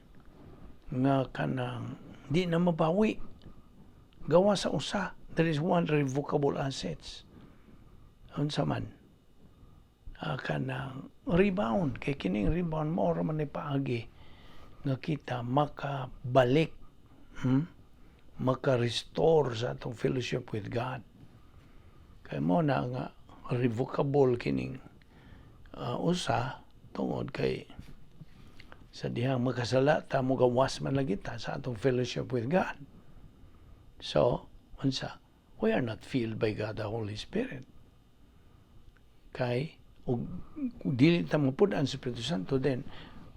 nga kanang di na mabawi. Gawa sa usa, there is one revocable assets. Unsa man? Kanang rebound, kay kining rebound mao ra man ni paagi nga kita makabalik, Maka-restore sa atong fellowship with God. Kay mao na nga revocable kining usa tungod kay sa dihang makasala ta, mogawas man lagi ta sa atong fellowship with God. So, unsa? We are not filled by God the Holy Spirit. Kay ug dili ta mapud-an sa Espiritu Santo, then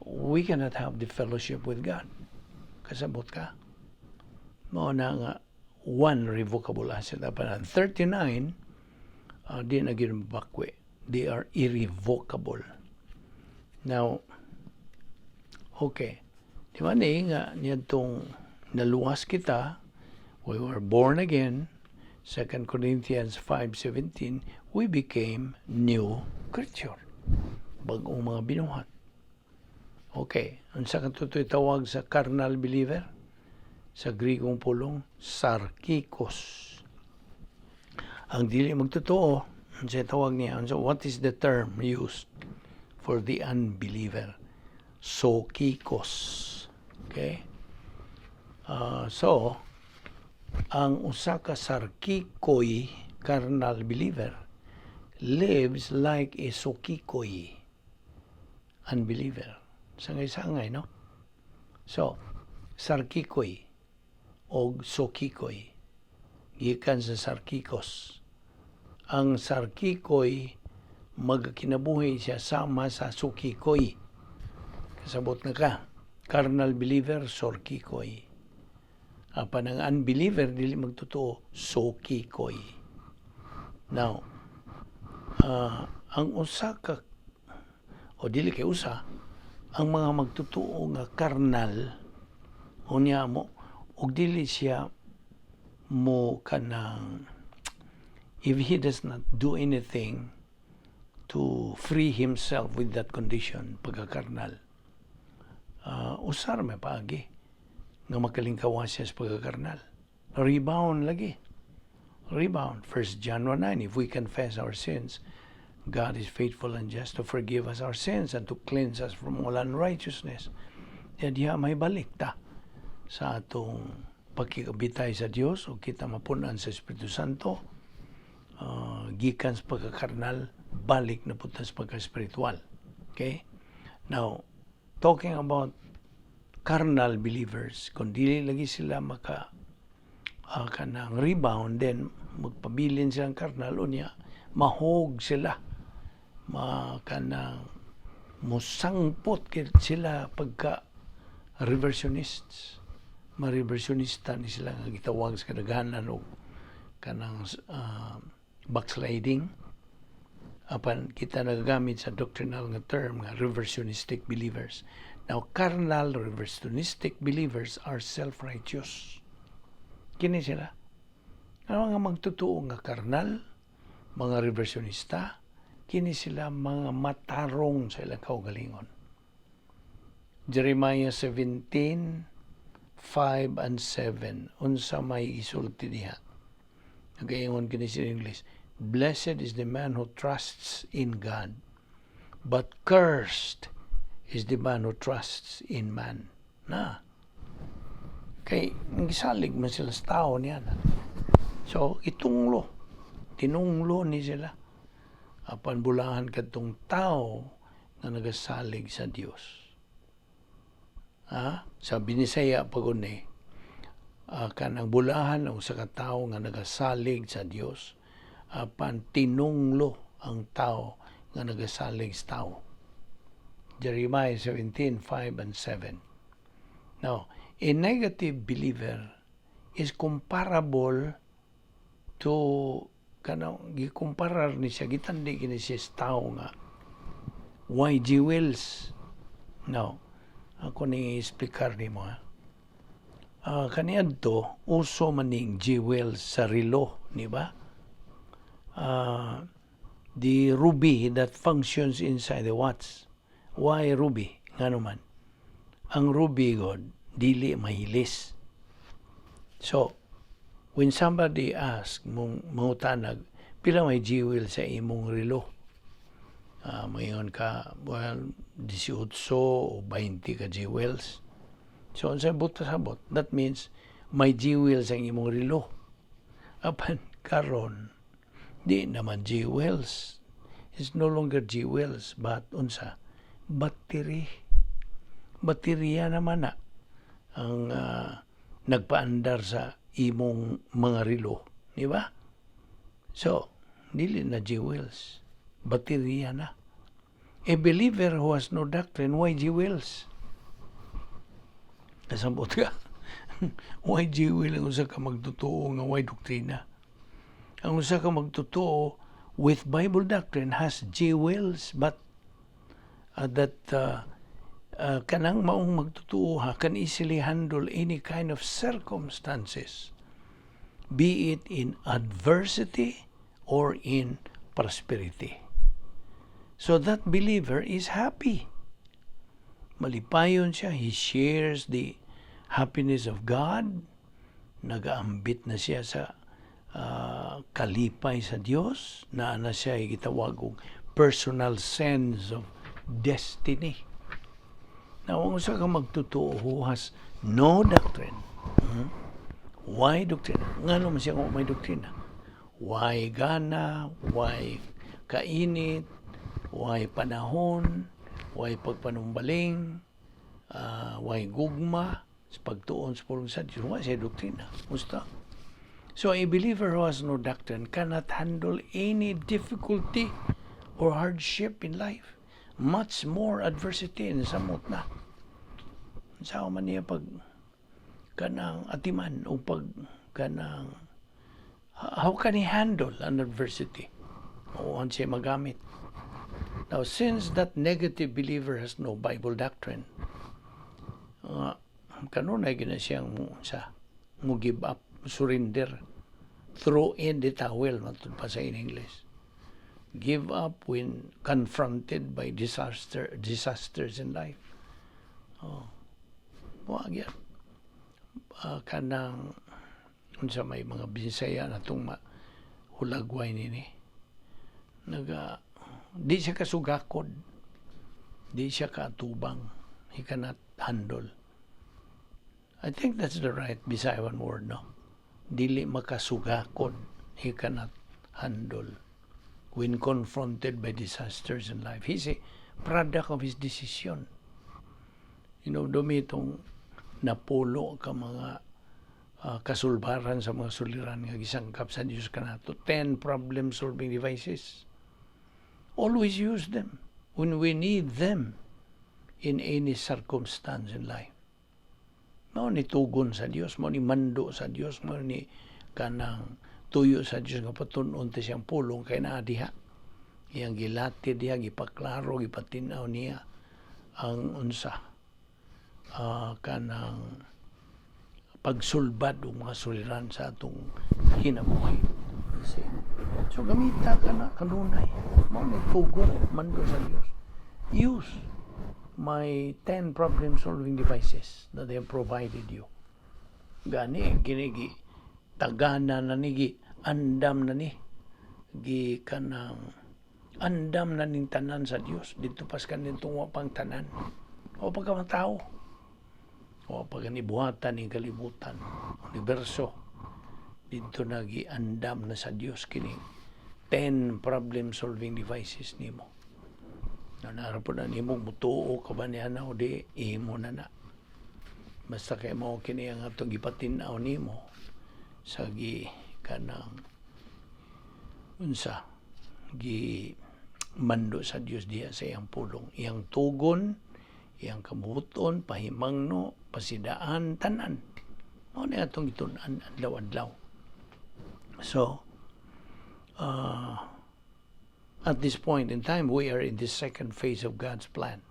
we cannot have the fellowship with God. Kasabot ka? Mao na nga one revocable asset. Apan 39, di na gyud mabakwi. They are irrevocable. Now, okay. Di ba ni nga niadtong naluwas kita, we were born again, 2 Corinthians 5:17, we became new creature. Bagong mga binuhat. Okay, unsa kato'y tawag sa carnal believer? Sa Grigong pulong, sarkikos. Ang dili magtotoo, unsay tawag niya? So what is the term used for the unbeliever? Sarkikos. Okay? So, ang usa ka sarkikoi carnal believer lives like a psukikoi unbeliever. Sangay-sangay, no? So, sarkikoi o psukikoi gikan sa sarkikos. Ang sarkikoi, magkinabuhi siya sama sa psukikoi. Kasabot na ka? Carnal believer, sarkikoi. Apan ang unbeliever, dili magtotoo, psukikoi. Now, ang usa ka o dili kay usa, ang mga magtotoo nga karnal, unya mo og dili siya mo kanang, if he does not do anything to free himself with that condition, pagkakarnal, usar may paagi nga makalingkawa siya sa pagkakarnal. Rebound lagi, rebound. 1 John 1:9, "If we confess our sins, God is faithful and just to forgive us our sins and to cleanse us from all unrighteousness." Diya diha may balik ta sa atong pagkikabitay sa Dios o kita mapunan sa Espiritu Santo, gikan sa pagkakarnal, balik na punta sa pagka-spiritual. Okay? Now, talking about carnal believers, kung dili lagi sila maka kanang rebound, then magpabilin silang karnal, unya mahog sila, ma kanang musangpot sila pagka reversionists, ma-reversionista ni sila nga gitawag sa kadaghanan og kanang backsliding, apan kita nagagamit sa doctrinal nga term nga reversionistic believers. Now, carnal reversionistic believers are self-righteous. Kini sila. Ang mga magtotoo nga karnal, mga reversionista, kini sila mga matarong sa ilang kaugalingon. Jeremiah 17:5 and 7. Unsa may isulti diha? Nagaingon kini sa English, "Blessed is the man who trusts in God, but cursed is the man who trusts in man." Na. Kay gisalig man sila sa tao niya na. So, itunglo. Tinunglo ni sila. Apan bulahan kadtong tao nga nagasalig sa Dios. Ha? Sa Binisaya paguni, kanang bulahan ang usa ka tawo nga nagasalig sa Dios, apan tinunglo ang tao nga nagasalig sa tao. Jeremiah 17:5 and 7. Now, a negative believer is comparable to kanang gikumparar ni siya, gitandi kini siya sa tao nga YG Wills. Now, ako ni explicar nimo, ha. Kaniadto uso maning jewels sa relo, di ba? The ruby that functions inside the watch. Why ruby? Ngano man? Ang ruby god dili mahilis. So, when somebody ask mong mangutanag, "Pila may jewel sa imong relo?" Mayon ka, "Well, 18 o 20 ka jewels." So, unsay buot pasabot? That means, may jewels ang imong relo. Apan karon, di naman jewels. It's no longer jewels, but unsa? Battery. Baterya naman na ang nagpaandar sa imong mga relo. Di ba? So, dili na jewels. Baterya na. A believer who has no doctrine, why jewels? Kasabot ka? Why jewel ang usa ka magtotoo nga way doktrina? Ang usa ka magtotoo with Bible doctrine has jewels, but that kanang maong magtotoo ha can easily handle any kind of circumstances, be it in adversity or in prosperity. So that believer is happy. Malipayon siya. He shares the happiness of God. Nagaambit na siya sa Kalipay sa Dios, naa na siya gitawag og personal sense of destiny. Now, ang usa ka magtotoo who has no doctrine, Why doctrine? Ngano man siya kung may doktrina? Why gana? Why kainit? Why panahon? Why pagpanumbaling? Why gugma? Sa pagtuon sa pulong sa Diyos. Why siya doktrina? Musta? So a believer who has no doctrine cannot handle any difficulty or hardship in life. Much more adversity and samot na. Sa man niya pag kanang atiman o pag kanang, how can he handle an adversity? O an siya magamit. Now, since that negative believer has no Bible doctrine, kanunay gina siyang mo, sa mo give up, surrender, throw in the towel, matud pa sa in English. Give up when confronted by disasters in life. Oh. Wa gyud. Kanang unsa may mga Bisaya na itong hulagway nini. Naga di siya kasugakod. Di siya kaatubang. He cannot handle. I think that's the right Bisayan word, no? Dili makasugakod. He cannot handle when confronted by disasters in life. He's a product of his decision. Dumi itong napulo ka mga kasulbaran sa mga suliran nga gisangkap sa Diyos kanato. 10 problem-solving devices. Always use them when we need them in any circumstance in life. Mao ni tugon sa Dios, mao ni mando sa Dios, mao ni kanang tuyo sa Dios nga patun-on ta siyang pulong kay naa diha. Iyang gilati diha, gipaklaro, gipatin-aw niya ang unsa kanang pagsulbad og mga suliran sa atong kinabuhi. See? So gamita ka na kanunay. Mao ni tugon, mando sa Dios. Use my 10 problem solving devices that they have provided you. Gani kini gi tagana na ni, gi andam na ni, gi kanang andam na ning tanan sa Dios didto pas kanitong wa pang tanan. O pa ka tao. O pa ka buhatan ning kalibutan, universo. Didto na andam na sa Dios kini 10 problem solving devices nimo. Na nara po na nimo, mutuo ka ba niya na o di, imo na na. Basta kay mo kini ang atong gipatin-aw nimo sa gi kanang unsa gi mando sa Dios diha sa iyang pulong, iyang tugon, iyang kabuoton, pahimangno, pasidaan, tanan. Mao ni atong gitun-an adlaw-adlaw. So, at this point in time, we are in the second phase of God's plan.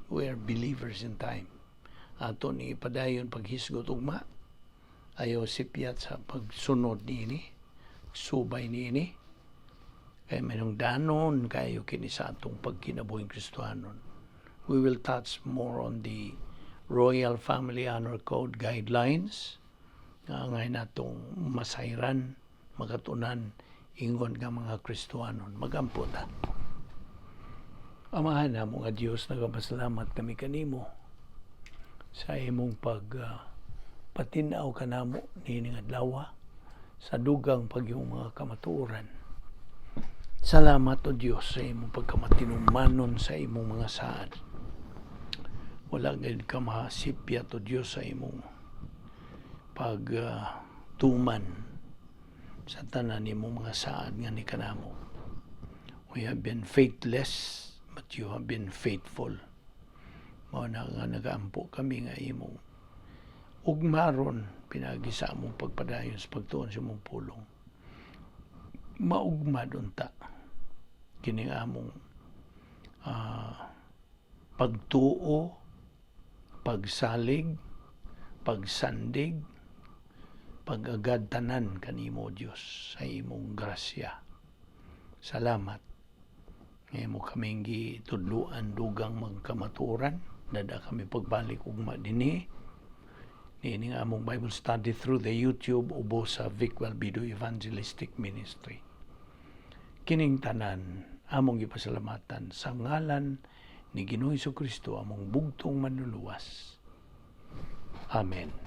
We are believers in time. Ato ni padayon paghisgot ugma. Ayaw sipyat sa pagsunod niini, subay niini. Kay mayroong danon kayo kini sa atong pagkinabuhing Kristohanon. We will touch more on the Royal Family Honor Code guidelines nga ngay natong masayran, makatunan ingon nga mga Kristohanon. Magampo ta. Amahan namo nga Dios, nagapasalamat kami kanimo sa imong pag patin-aw kanamo niining adlaw sa dugang pagyong mga kamatuoran. Salamat, O Dios, sa imong pagkamatinumanon sa imong mga saad. Wala gid ka masipyat, O Dios, sa imong pag tuman sa tanan nimong mga saad nga ni kanamo. We have been faithless, but you have been faithful. Mao na nga nagaampo kami nga imong ugmaron pinagi sa among pagpadayon sa pagtuon sa imong pulong. Maugmad unta kini nga among pagtuo, pagsalig, pagsandig, pag-agad tanan kanimo, Dios, sa imong grasya. Salamat. Ngayon mo kaming gitudluan dugang magkamatuoran. Dada kami pagbalik ugma dinhi. Niining among Bible study through the YouTube ubos sa Vic Balbido Evangelistic Ministry. Kining tanan among gipasalamatan sa ngalan ni Ginoong Kristo, among bugtong Manluluwas. Amen.